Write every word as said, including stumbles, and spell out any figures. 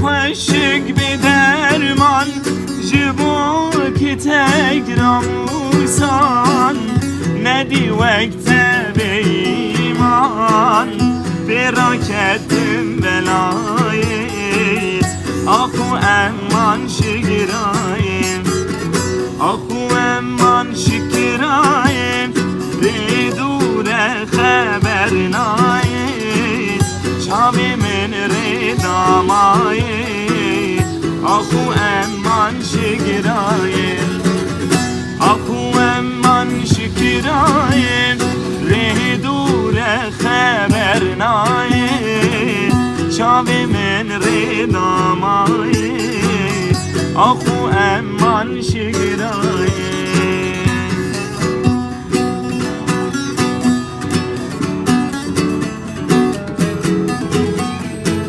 Xweşik bi derman ji bo kitek ramûsan nedî wek te bêîman. Pê raketim belayê, axû eman şigirayê. Axû eman şikirayê, rê dûre xeber nayê. Çavê min rê damayê, axû eman şigirayê. Axû eman şikirayê, rê dûre xeber nayê. Çavê min rê damayê, axû eman şigirayê.